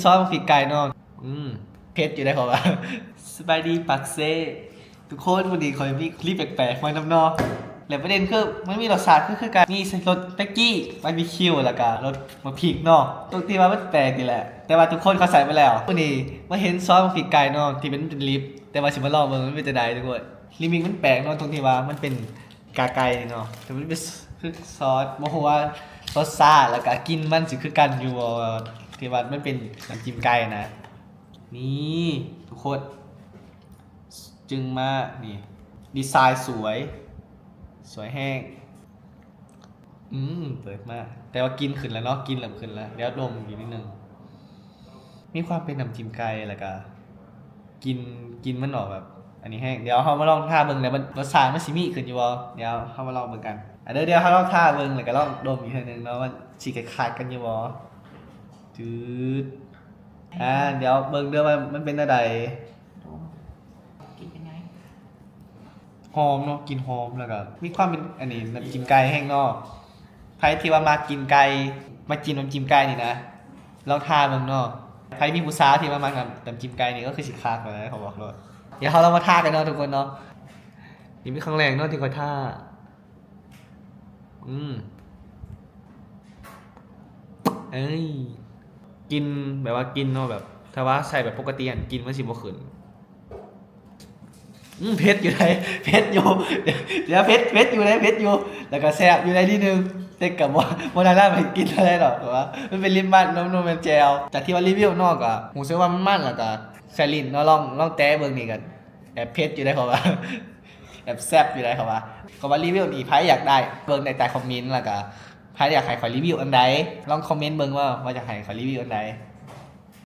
ຊອດໝາກພິກໄກ່ເນາະ. ອືມ ເຜັດຢູ່ໄດ໋ເຂົາວ່າ. ສະບາຍດີປາກເຊ ທຸກຄົນ, ມື້ນີ້ຂ້ອຍມີຄລິບແປກໆມານຳເນາະ. ແລະປະເດັນຄືມັນມີລົດຊາດຄື ຄືກັນ, ມີລົດແປັກກີ້ບາບີຄິວ ແລ້ວກະລົດໝາກພິກເນາະ. ຕົງທີ່ວ່າມັນແປກນີ້ແຫຼະ ແຕ່ວ່າທຸກຄົນເຂົາໃສ່ໝົດແລ້ວ. ມື້ນີ້ມາເຫັນຊອດໝາກພິກໄກ່ເນາະ ທີ່ເປັນ ເປັນລິບ, ແຕ່ວ່າຊິມາລອງເບິ່ງມັນເປັນຈັ່ງໃດທຸກຄົນ. ລິບນີ້ມັນແປກເນາະ ຕົງທີ່ວ່າມັນເປັນ ກາໄກ່ນີ້ເນາະ ແຕ່ມັນເປັນ ຄືຊອດ ບໍ່ຮູ້ວ່າລົດຊາດ ແລ້ວກະກິ່ນມັນຊິຄືກັນຢູ່ບໍ່ ທີ່ວ່າມັນເປັນນ້ຳຈິ້ມໄກ່ນະ. ນີ້ທຸກຄົນ ຈຶ່ງມາ ນີ້ ດີໄຊສວຍ ສວຍແຮງ. ອືມ ເປີດມາ ແຕ່ວ່າກິ່ນຂຶ້ນແລ້ວເນາະ ກິ່ນເລີ່ມຂຶ້ນແລ້ວ. ດຽວດົມອີກນິດໜຶ່ງ. ມີຄວາມເປັນນ້ຳຈິ້ມໄກ່ ແລ້ວກະກິ່ນ ກິ່ນມັນອອກແບບອັນນີ້ແຮງ. ດຽວເຮົາມາລອງທາເບິ່ງ ແລ້ວມັນ ລົດຊາດມັນຊິມີຂຶ້ນຢູ່ບໍ່? ດຽວເຮົາມາລອງເບິ່ງກັນ. ອາ ດຽວ ດຽວເຮົາລອງທາເບິ່ງ ແລ້ວກະລອງດົມອີກເທື່ອໜຶ່ງເນາະ ວ່າມັນຊິຄ້າຍໆກັນຢູ່ບໍ່? ຈືດ ອາ ດຽວເບິ່ງເດີວ່າມັນເປັນແນວໃດ. ກິນເປັນໄງ? ຫອມເນາະ ກິ່ນຫອມ ແລ້ວກະມີຄວາມເປັນອັນນີ້ ນ້ຳຈິ້ມໄກ່ແຮງເນາະ. ໃຜທີ່ວ່າມັກກິນໄກ່ ມັກກິນນ້ຳຈິ້ມໄກ່ນີ້ນະ ລອງທາເບິ່ງເນາະ. ໃຜມີຜູ້ສາວທີ່ວ່າມັກນ້ຳ ນ້ຳຈິ້ມໄກ່ນີ້ ກໍຄືຊິຄັກແລ້ວ ຂໍບອກໂລດ. ດຽວເຮົາລອງມາທາກັນເນາະທຸກຄົນເນາະ. ນີ້ເປັນຄັ້ງແລກເນາະທີ່ຂ້ອຍທາ. ອືມ ເອີຍ ກິ່ນ ແບບວ່າກິ່ນເນາະ ແບບຖ້າວ່າໃສ່ແບບປົກກະຕິຫັ້ນ ກິ່ນມັນຊິບໍ່ຂຶ້ນ. ອືມ ເຜັດຢູ່ໃດ໋ ເຜັດຢູ່ ດຽວ ເຜັດ ເຜັດຢູ່ໃດ໋ ເຜັດຢູ່ ແລ້ວກະແຊບຢູ່ໃດ໋ນິດໜຶ່ງ ແຕ່ກະບໍ່ ບໍ່ແນະນຳໃຫ້ກິນເທົ່າໃດດອກ ເພາະວ່າມັນເປັນລິບມັນ ນມ ນມແມ່ນແຈ່ວ. ຈາກທີ່ວ່າຣີວິວເນາະ ກະຮູ້ສຶກວ່າມັນ ແລ້ວກະໃສ່ລິ້ນເນາະ ລອງ ລອງແຕະເບິ່ງນີ້ ກະແອບເຜັດຢູ່ໃດ໋ ເຂົາວ່າ ແອບແຊບຢູ່ໃດ໋ ເຂົາວ່າ. ກໍວ່າຣີວິວນີ້ ໃຜຢາກໄດ້ ເບິ່ງໃນໃຕ້ຄອມເມັນ ແລ້ວກະໃຜຢາກໃຫ້ຂ້ອຍຣີວິວອັນໃດ ລອງຄອມເມັນເບິ່ງວ່າ ວ່າຢາກໃຫ້ຂ້ອຍຣີວິວອັນໃດ.